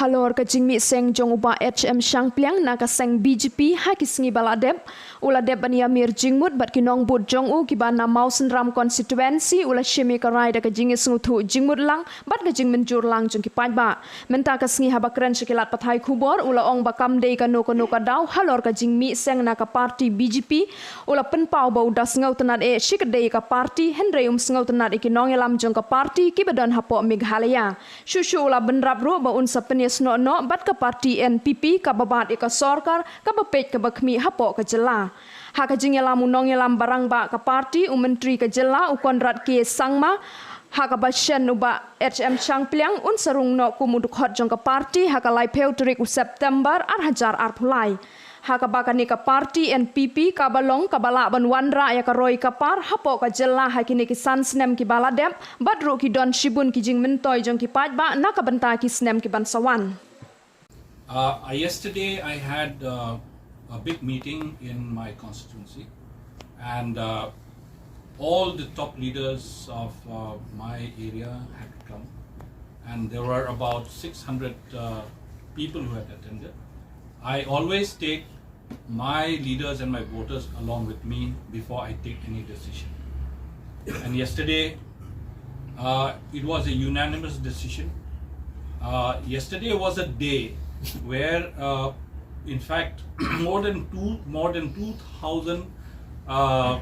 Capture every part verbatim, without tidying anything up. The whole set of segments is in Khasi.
Halor ka jingmih seng jong u Bah H M Shangpliang na ka seng B J P ha ki sngi ba la dep, u la dep ban ïamir jingmut bad ki nongbud jong u kiba na Mawsynram constituency, u la shim ïa ka rai da ka jingïasngewthuh jingmut lang bad ka jingmynjur lang jong ki paidbah. Mynta ka sngi haba kren sha ki lad pathai khubor, u la ong ba kam dei kano kano ka daw halor ka jingmih seng na ka party B J P. U la pynpaw ba u da sngewtynnad eh shi katdei ïa ka party, hynrei um sngewtynnad ïa ki nongïalam jong ka party kiba don hapoh Meghalaya. Shuh shuh u la bynrap ruh ba un sa pynïasnoh noh bad ka party N P P kaba bat ïa ka sorkar kaba peit kaba khmih hapoh ka jylla. Ha ka jingïalam u nongïalam ba rangbah ka party, u Myntri ka jylla u Conrad K Sangma, ha kaba shen u Bah H M Shangpliang un sa rung noh kum u dkhot jong ka party ha ka laiphew tarik u September ar hajar arphew lai. Ha kaba kane ka party N P P kaba long kaba lah ban wanrah ïa ka roi ka par hapoh ka jylla ha kine ki san snem kiba la dep, bad ruh ki don shibun ki jingmyntoi jong ki paidbah na ka bynta ki snem kiban sa wan. Uh, uh, yesterday I had uh, a big meeting in my constituency, and uh, all the top leaders of uh, my area had come, and there were about six hundred uh, people who had attended. I always take my leaders and my voters along with me before I take any decision. And yesterday, uh, it was a unanimous decision. Uh, yesterday was a day where, uh, in fact, more than two, more than two thousand uh,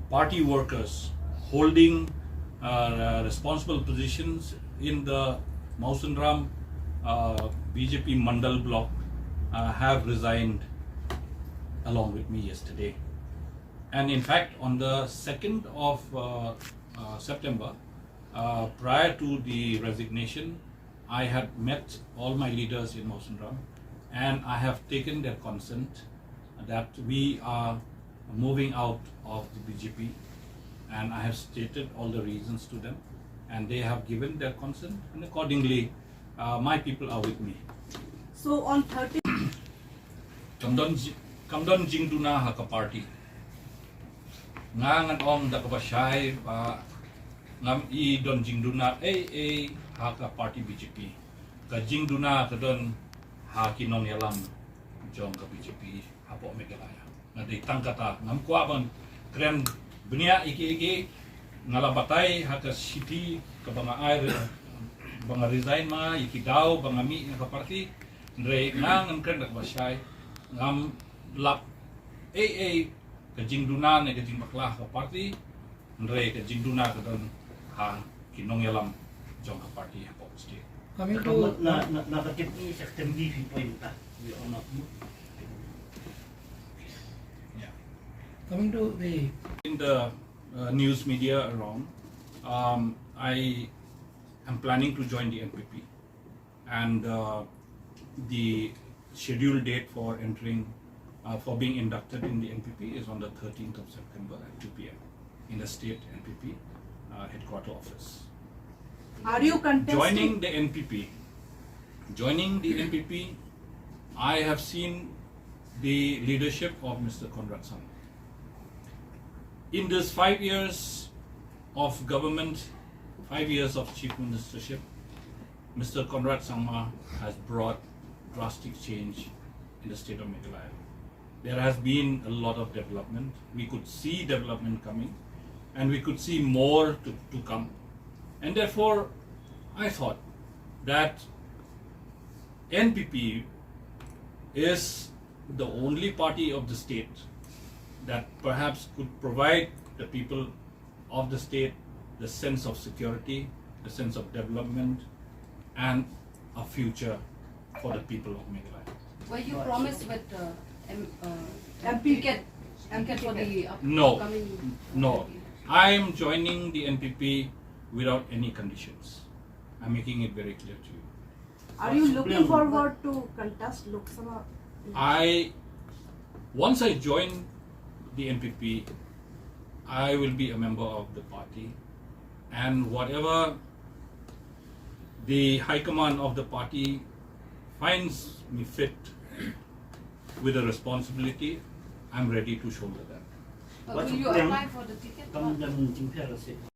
party workers holding uh, responsible positions in the Mawsynram uh, B J P Mandal bloc uh, have resigned along with me yesterday. And in fact, on the second of uh, uh, September, uh, prior to the resignation, I had met all my leaders in Mawsynram, and I have taken their consent that we are moving out of the B J P, and I have stated all the reasons to them, and they have given their consent, and accordingly, uh, my people are with me. So on thirty. Kam don ji-, kam don jingduna ha ka party. Nga ngan ong da kaba shai ba ngam i don jingduna ei ei ha ka party B J P. Ka jingduna ka don ha ki nongïalam jong ka B J P hapoh Meghalaya. Nga dei tang kata, ngam kwah ban kren bniah ïa kiei kiei. Nga la batai ha ka shithi kaba nga ai re-, ba nga resign ma ïa ki daw ba nga mih na ka party. Hynrei nga ngan kren da kaba shai, ngam lap ei ei ka jingduna ne ka jingbakla ha ka party. Hynrei ka jingduna ka don ha ki nongïalam jong ka party hapoh state. Coming to na, na, na ka tip ni sa tem ni fi point ta. We are not. Yeah. Coming to the in the uh, news media around, um, I am planning to join the N P P, and uh, the scheduled date for entering, uh, for being inducted in the N P P is on the thirteenth of September at two P M in the state N P P uh, headquarter office. Are you contesting? Joining the N P P, joining the N P P, I have seen the leadership of Mister Conrad Sangma. In these five years of government, five years of chief ministership, Mister Conrad Sangma has brought drastic change in the state of Meghalaya. There has been a lot of development. We could see development coming, and we could see more to, to come. And therefore, I thought that N P P is the only party of the state that perhaps could provide the people of the state the sense of security, the sense of development, and a future for the people of Meghalaya. Were you promised with uh, M- uh, M P ticket, ticket for the up- No. Upcoming? No. I am joining the N P P without any conditions. I'm making it very clear to you. Are you looking forward to contest Lok Sabha? I, once I join the N P P, I will be a member of the party, and whatever the high command of the party finds me fit with a responsibility, I'm ready to shoulder that. But will you apply for the ticket?